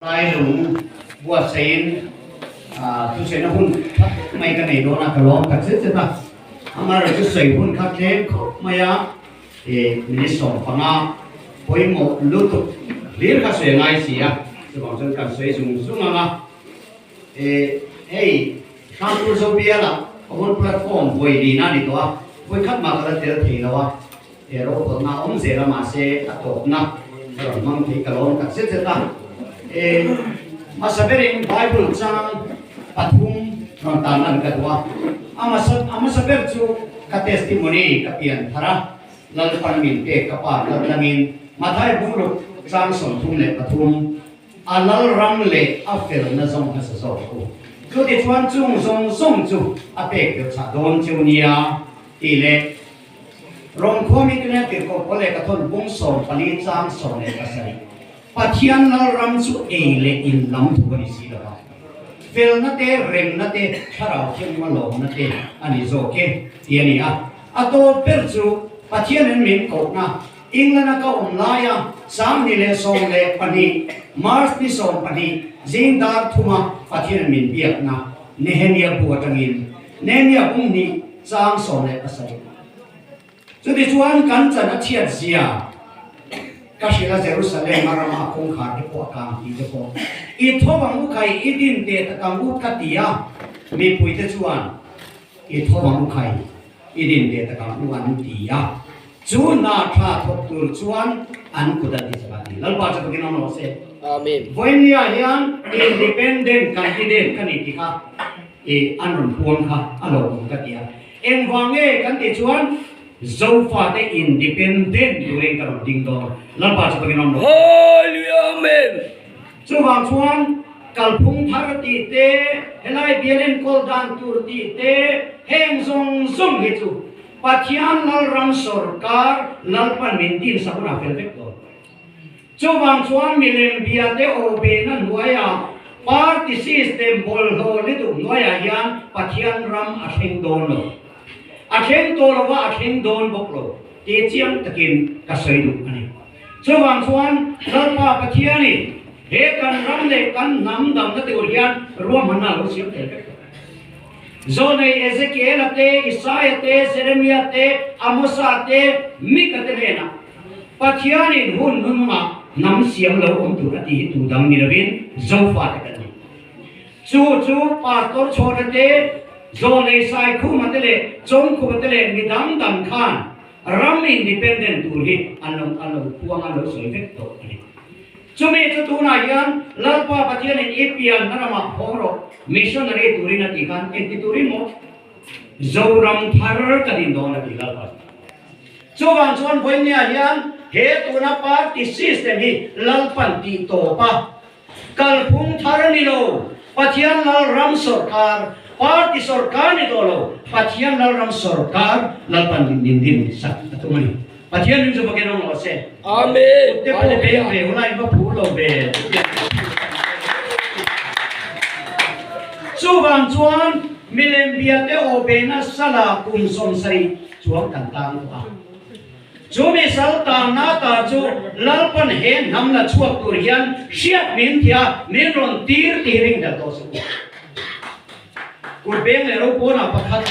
Lailung buatsaihin thusaina hun tha tak mai ka nei dawn a, ka lawm tak zet zet a. Amaherawhchu sawi hun kha tlem khawp mai a, minute 15 pawimawh lutuk hlir kha sawi a ngai si a, chuvang chuan kan sawi zung zung ang a. Hei Hrangtur Zobiala Common Platform vawi lina a ni tawh a, vawi khat mah ka la tel thei lo a. He ropawlhna a awm zel a mahse a tawpna ka rawn hmang thei ka lawm tak zet zet a. E hmasa berin Bible chang pathum rawn tan lan ka duh a. A hmasa a hmasa ber chu ka testimony ka pian thar a, Lalpan min pek ka pa kal tlangin Mathai bungruk chang 33 a Lalram leh a felna zawng hmasa zawk u. Chutichuan chung zawng zawng chu a pek deuh chah dawn cheu nia tih leh Rom khua mite nen tirhkoh pawl leh ka thawn bung 14 chang 17. Pathian Lalram chu ei leh in lam thu a ni si lo va. Felna te, remna te, thlarau thianghlim lawmna te a ni zawk e ti a ni a. A tawp ber chu Pathian in min kohna England a ka awm laia 2012 March ni 12 zing dar thuma Pathian in min biakna Nehemia bu atangin Nehemia bung hnih chang 17. Chutichuan kan chan a chhiat zia ka hrilh a, Jerusalem a rama a kawngkhar te pawh a kang tih te pawh i tho ang u khai, i din teh tak ang u ka ti a, mipui te chuan i tho ang u khai, i din teh tak ang u an ti a, chu hna tha thawk tur chuan an kut an ti chak a ti. Lalpa chu takin awm rawh se. Amen. Vawinia hian independent candidate ka ni tih kha i an rawn puang kha a lo awm ka ti a. Engvang nge kan tih chuan Zofate independent turin ka rawn ding dawn. Lalpa chu takin awm rawh. Hallelujah Amen. Chuvang chuan kalphung thar tih te, helai bial enkawl dan tur tih te, heng zawng zawng hi chu Pathian Lalram sawrkar Lalpan min din sak hunah fel vek dawn. Chuvang chuan milem bia te aw behna hnuaiah party system bawlhhlawh lutuk hnuaiah hian Pathian ram a thleng dawn lo. A thleng tawh lo va, a thleng dawn bawk lo tih chiang takin ka sawi duh a ni. Chuvang chuan Lalpa Pathianin he kan ram leh kan hnam damna tur hian ruahmanna a lo siam tel vek tawh. Zawnei Ezekiela te, Isaia te, Jeremia te, Amosa te, Mika te hnenah Pathianin hun hnunungah hnam siam lo awm tur a tih hi tu dang ni lovin Zofate kan ni. Chu chu Pastor Chhawna te, Zawnei Saikhuma te leh Chawngkhupa te leh mi dang dang khan ram independent tur hi an lo an lo puang an lo sawi vek tawh a ni. Chumi chu tunah hian Lalpa Pathianin i pianna ramah phawng rawh, missionary turin a tih khan engti turin maw Zoram thar ka din dawn a ti Lalpa chu. Chuvang chuan vawinia hian he tuna party system hi Lalpan tih tawp a, kalphung thar ni lo, Pathian Lalram sawrkar, party sawrkar ni tawh lo, Pathian Lalram sawrkar Lalpan min din sak a tum a ni. Pathian ring chu bakin awm rawh se. Amen. Te pawh beng ve hunah in va phur lo ve. Chuvang chuan milem bia te aw bena sala kum 70 chuang kan tang tawh a. Chu mi sal tanna ta chu Lalpan he hnam la chhuak tur hian hriat min thia min rawn tir tih ring hlel tawh suh. Kut beng leh ropawnah pakhat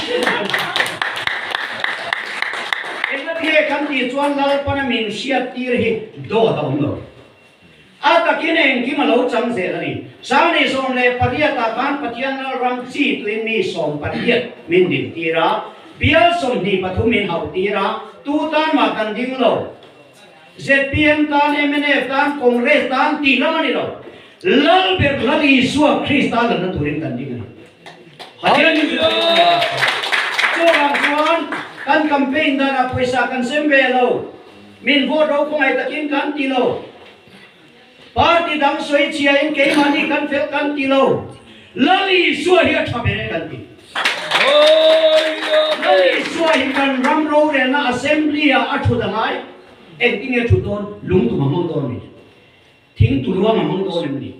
Engatinge kan tih chuan Lalpana min hriat tir hi dawt a awm lo. A takin engkim a lo chang zel a ni. Sangni 18 ah khan Pathian Lalram chi tuin mi 18 min din tir a, bial 23 min hauh tir a, tu tan mah kan ding lo. Zpm tan, mnf tan, Congress tan tih lam a ni lo. Lalber Lal Isua Krista lanna turin kan ding a ni. Pathian in chu Chuvang chuan kan campaign danah pawisa kan sem ve lo. Min vote ro khawngaih takin kan ti lo. Party dang sawi chhiain keimahni kan fel kan ti lo. Lal Isua hi a tha ber e kan ti. Lal Isua hi kan ram rorelna assembly ah a thut a ngai. Engtinge a thut dawn? Lungtum a hmang dawn mi. Thing tu luang a hmang dawn em ni?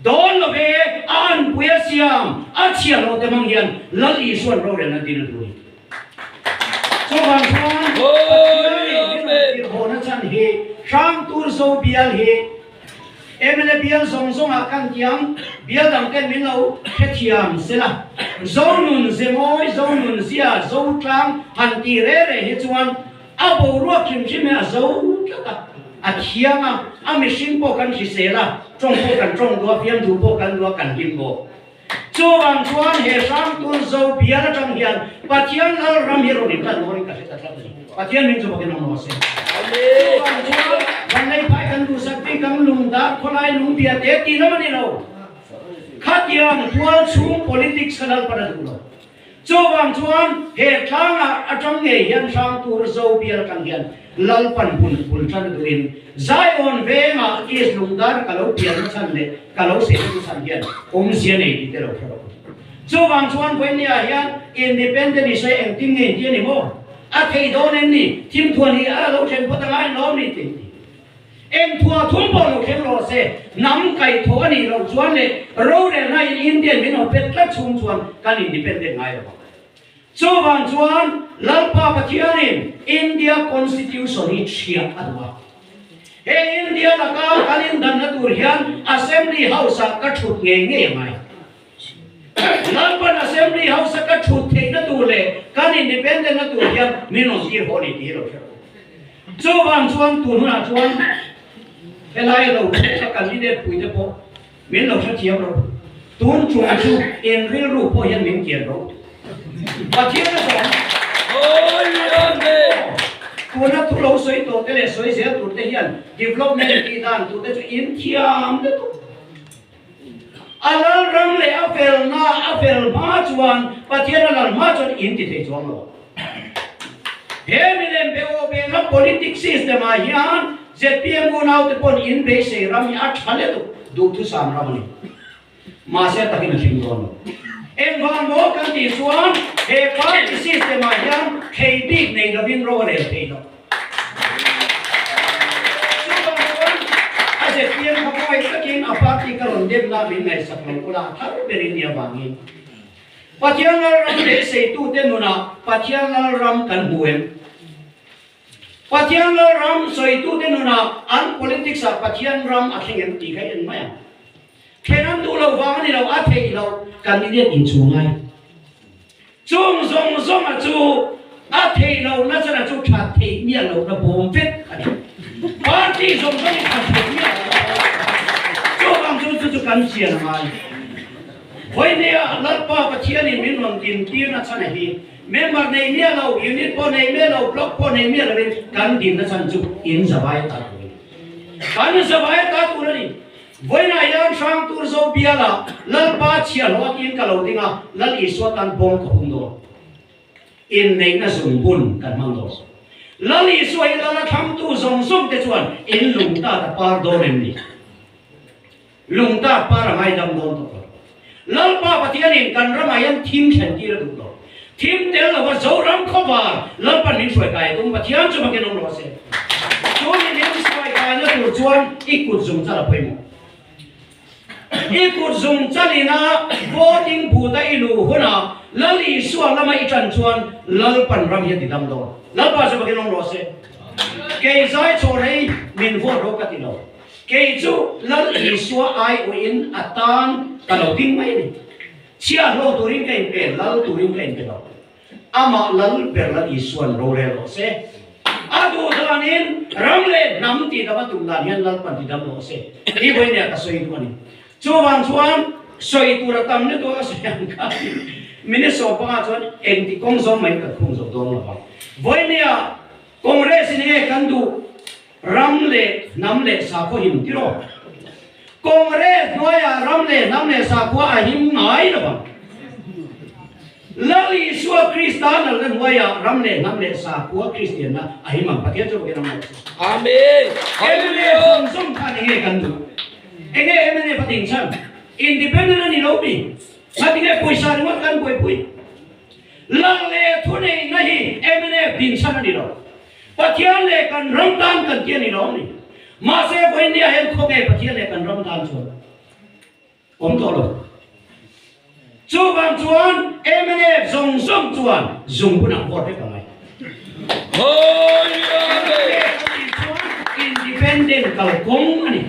Dawn lo ve, a anpui a siam, a chhiar lo te hmang hian Lal Isuan rorelna din a duh a ni. Chuvang chuan Pathianin min rawn tirhawhna chan hi Hrangtur Zo bial hi. Mla bial zawng zawngah kan tiang bial dang ten min lo hrethiam sela. Zonun ze mawi, zonun zia, zo tlang han tih reh reh hi chuan a boruak hrim hrim hi a zo tlat a, a thiang a, a mihring pawh kan hrisel a, tawng pawh kan tawng duh a, fiam duh pawh kan duh a, kan hlim bawk. Chuvang chuan he Hrangtun zo bial atang hian Pathian lal ram hi rawn intan dawn in ka hre ta tlat a ni. Pathian min chu bakin awm rawh se. Chuvang chuan Vanlei phai kan duhsak bik ang lungdar khawlai lungbia te tih lam a ni lo. Khatiang tual chhung politics kha Lalpan a duh lo. Chuvang chuan he tlangah atang ngei hian Hrangtur zo bial atang hian Lalpan hun bul tan duhin Zion vengah East Lungdar ka lo pianna chhan leh ka lo sehtu chhan hian awmzia nei tih te lo hre rawh u. Chuvang chuan Vawinia hian Independent i sawi engtin nge inti a ni maw? A thei dawn em ni? Thimthuan hi a lo then phawt anga en lawm ni tih inti. Eng thua thum pawh lo thleng rawh se, hnam kaihthawh a nih loh chuan leh rorelna in Indian min awm pet tlat chhung chuan kan independent ngai lo ang. Chuvang chuan Lalpa Pathianin India Constitution hi chhiah a duh a. He India laka kan indanna tur hian Assembly House-ah ka thut ngei ngei a ngai. Lalpan Assembly House-a ka thut theihna tur leh kan independent-na tur hian min rawn tir haw a ni tih hi lo hre rawh. Chuvang chuan tun hunah chuan helai lo thu kha candidate pui te pawh min lo hrethiam rawh. Tun chung chu in rilru pawh hian min kian rawh. Pathian a zawm. Tuna thu lo sawi tawh te leh sawi zel tur te hian development tih dan tur te chu in thiam lutuk. A lal ram leh a felna a fel hma chuan Pathian a lal hma chuan in ti thei chuang lo. He milem be aw bena politics system ah hian zpm unaute pawn in beisei ram hi a tha let duhthusam ram a ni. Mahse a takin a hring dawn lo. Engvang maw kan tih chuan he party system ah hian thei bik nei lovin ro a rel thei lo. Chuvang chuan a zpm kha mawi takin a party ka rawn dem lah min ngaihsak lo kula a thar berin nia vangin Pathian Lalram beiseitute nunah Pathian Lalram kan hmu em? Pathian Lalram sawitute nunah an politics ah Pathian ram a thleng em tih kha en mai ang. Thlen an duh loh vang a ni lo, a theih loh candidate inchung ngai. Chung zawng zawnga chu a theih lohna chana chu that theih miah lohna bawm vek a ni. Party zawng zawng hi that theih miah lohna bawm a ni. Chuvang chu chu chu kan chian a ngai. Vawinia Lalpa Pathianin min rawn din tirna chhan a hi member nei miah lo, unit pawh nei miah lo, block pawh nei miah lovin kan dinna chhan chu in zavai ta tur a ni. Kan zavai ta tur a ni. Vawiinah hian Hrangtur zo bialah Lalpa chhiahhlawh atiin ka lo ding a, Lal Isua tan bawm ka hum dawn. Inneihna zungbun kan hmang dawn. Lal Isua hi Lala thlamtu zawng zawng te chuan in lungtat a par dawn em ni? Lungtat par a ngaidam dawn tawh lo. Lalpa Pathianin kan ramah hian thim thlen tir a duh lo. Thim tel lova Zoram khawvar Lalpan min hruai kai a tum Pathian chu bakin awm rawh se. Chu ni min hruai kaina tur chuan i kut zung chal a pawimawh. I kut zung chalina voting booth a i luh hunah Lal Isua lama i tan chuan Lalpan ram hi a ti dam dawn. Lalpa chu bakin awm rawh se. Kei zai chhaw rei min vote rawh ka ti lo. Kei chu Lal Isua aiawhin a tan ka lo ding mai a ni. Chhiahhlawh turin ka inpe, lal turin ka inpe lo. Amah lal ber Lal Isua'n rorel rawh se. A duh danin ram leh hnam tih dam a tum dan hian Lalpan ti dam rawh se. Hi vawinia ka sawi duh a ni. Chuvang chuan sawi tur a tam lutuk a ka sawi ang kha minute 15 chuan engti kawng zawng mai kan khung zo dawn lo vang. Vawinia Congress in nge kan duh Ram leh hnam leh sakhua him tiraw? Congress hnuaiah ram leh hnam leh sakhua a him ngai lo vang. Lal Isua Krista nalna hnuaiah ram leh hnam leh sakhua Kristianna a him ang. Pathian chu bakin ang rawh se. Amen. MLA zawng zawng khan enge kan duh? Enge MLA pating chhan? Independent a ni lo mi? Ngatinge pawisa ringawt kan buaipui? Lal leh thuneihna hi mnf din chhan a ni lo. Pathian leh kan ram tan kan ti a ni lo ni. Mahse vawinia hian khawnge Pathian leh kan ram tan chuan awm tawh lo. Chuvang chuan mnf zawng zawng chuan zungbunah vote vek a ngai. Mnf kan tih chuan independent kalkawng a ni.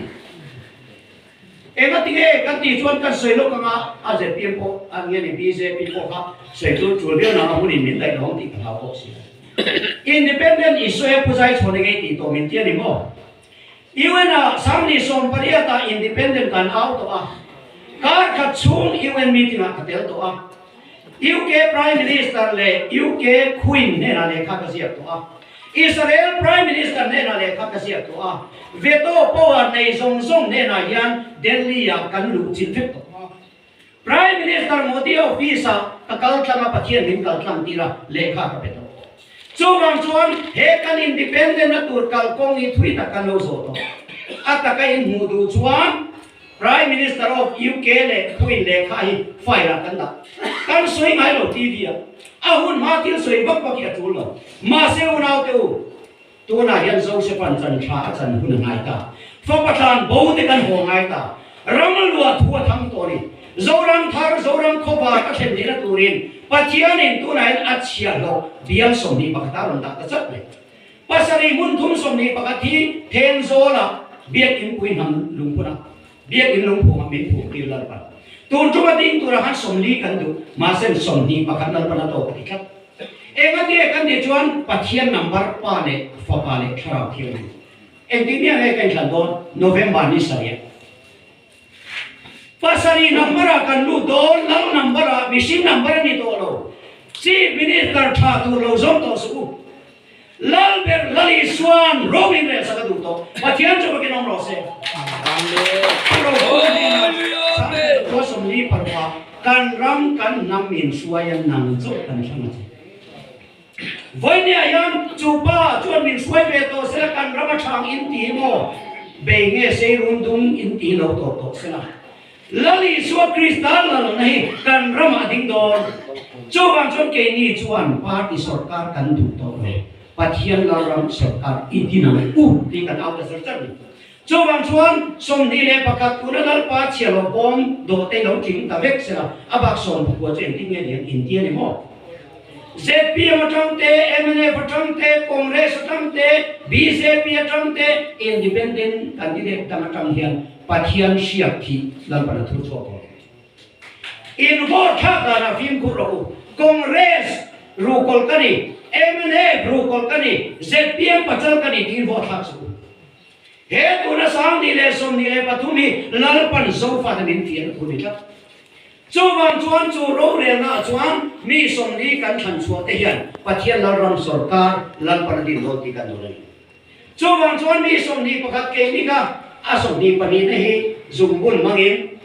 Engatinge kan tih chuan kan sawi lawk anga a zpm pawh a nge ni bjp pawh kha sawi tur tul viau nang a hunin min daih lo ang tih ka hlau bawk si. Independent i sawi a puzai chhawn enge tih tawh min ti a ni maw? UN ah Sangni 18 ah Independent kan au tawh a, kar khat chhung UN meeting ah ka tel tawh a, UK Prime Minister leh UK Queen hnenah lehkha ka ziak tawh a, Israel Prime Minister hnenah lehkha ka ziak tawh a, veto power nei zawng zawng hnenah hian Delhi ah kan luh chilh vek tawh a. Prime Minister Modi office ah ka kal tlang a Pathian min kal tlang tir a lehkha ka pe tawh. Chuvang chuan he kan independent na tur kalkawng hi thui tak kan lo zawh tawh. A taka in hmuh duh chuan Prime Minister of UK leh Queen lehkha hi file ah kan dah. Kan sawi ngai lo TV ah. A hun hma thil sawi vak vak hi a tul lo. Mahse unaute u, Tunah hian Josepha'n chan tha a chan hun a ngai ta. Fapa tlan bo te kan haw ngai ta. Ram luah thu a thang tawh a ni. Zoram thar, Zoram khawvar a thlen theihna turin Pathianin tunah hian a chhiahhlawh bial 21 a rawn dah ta chat mai. Pasarih hmun thum 21 hi Thenzawla Biakin pui hnam lungphunah Biakin lungphungah min phum tir Lalpan. Tun tuma ding tura khan 40 kan duh, mahse 21 Lalpan a tawk a ti tlat. Engatinge kan tih chuan Pathian number Pa leh Fapa leh Thlarau Thianghlim. Engtik nia nge ka inthlan dawn? November ni sarih. Pasarih number ah kan lut dawn, Lal number ah, mihring number a ni tawh lo. Chief Minister tha tur lo zawng tawh suh u. Lal ber Lal Isuan ro min rel sak a duh tawh. Pathian chu bakin awm rawh se. Khua 40 parua kan ram kan hnam min hruai a nang chauh kan thlang a che. Vawinia hian chu pa chuan min hruai ve tawh sela kan ram a thang in ti maw? Bei nge sei run dum in ti lo tawh tawh sela. Lal Isua Krista lalna hi kan ramah a ding dawn. Chuvang chuan keini chuan party sorkar kan duh tawh lo. Pathian Lalram sorkar i din ang u tih kan au ta zar zar ni. Chuvang chuan 21 tuna Lalpa chhiahhlawh bawm dawhte lo tling ta vek sela, a bak sawm pakua chu engtin nge lian inti a ni maw? Zpm atang te, mnf atang te, Congress atang te, bjp atang te, Independent candidate dang atang hian Pathian hriak thih Lalpan a thur chhuak tawh. In vote thlak danah fimkhur rawh u. Congress ruhkawlh ka ni, mnf ruhkawlh ka ni, zpm pachal ka ni tiin vote thlak suh u. He tuna 2023 hi Lalpan Zofate min fiahna thu a ni tlat. Chuvang chuan chu rorelnaah chuan mi 40 kan thlan chhuah te hian Pathian Lalram sawrkar Lalpan a din dawn tih kan dawn a ni. Chuvang chuan mi 21 keini kha a 24 te hi zungbun hmangin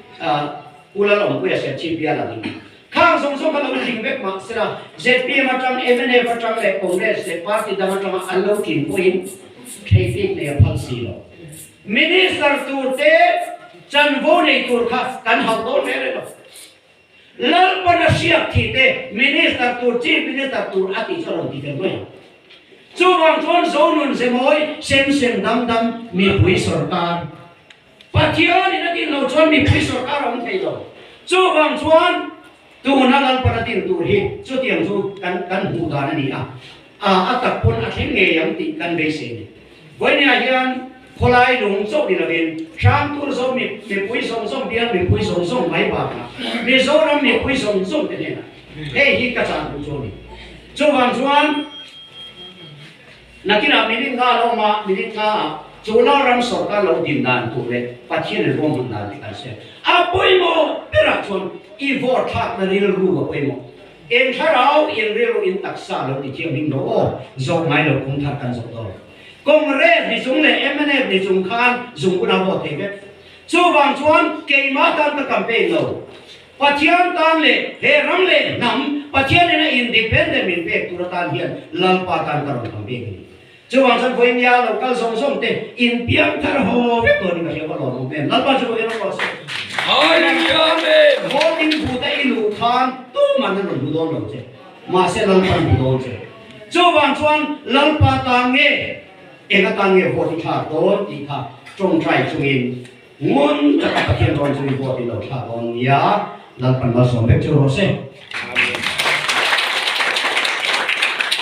Pu Lalawmpuia Serchhip bial ang in khang zawng zawng kha lo tling vek mah sela zpm atang mnf atang leh Congress leh party dang atanga an lo tlin pawhin thei bik nei a phal si lo. Minister tur te chanvo nei tur kha kan hauh dawn reng reng lo. Lalpan a hriak thih te Minister tur, Chief Minister tur a tih chu a rawn ti fel mai ang. Chuvang chuan Zonun Zemawi sem sem dam dam mipui sawrkar Pathianin a din lo chuan mipui sawrkar a awm thei lo. Chuvang chuan tuna Lalpan a din tur hi chutiang chu kan kan hmuh dan a ni a, a tak pawn a thleng ngei ang tih kan beisei a ni. Vawinia hian khawlai lung chauh ni lovin Hrangtur zo mipui zawng zawng bial mipui zawng zawng mai bakah Mizoram mipui zawng zawng te hnenah hei hi ka chah duh chu a ni. Chuvang chuan nakinah minute nga lo awm a, minute nga ah chu Lalram sawrkar lo din dan tur leh Pathian in ruahman dan te kan hria. A pawimawh berah chuan i vote thlakna rilru a pawimawh. In thlarau, in rilru, in taksa lo ti thiam him lo aw, zawh ngai lo kum thar kan zawh dawn. Congress ni chung leh mnf ni chung khan zung una vote thei vek. Chuvang chuan keimah tan ka campaign lo. Pathian tan leh he ram leh hnam Pathian in a independent min pek tur atan hian Lalpa tan ka rawn campaign a ni. Chuvang chuan vawinia lo kal zawng zawng te in piang thar haw vek dawn in ka hria va lawm awm em. Lalpa chu vawiin awm rawh se. Hallelujah Amen. Voting booth a i luh khan tuman an rawn hmu dawn lo che. Mahse Lalpa an hmu dawn che. Chuvang chuan Lalpa tan nge eng atan nge vote i thlak dawn tih kha tawngtai chungin ngun taka Pathian rawn chungin vote i lo thlak dawn nia. Lalpan malsawm vek chu rawh se. Amen.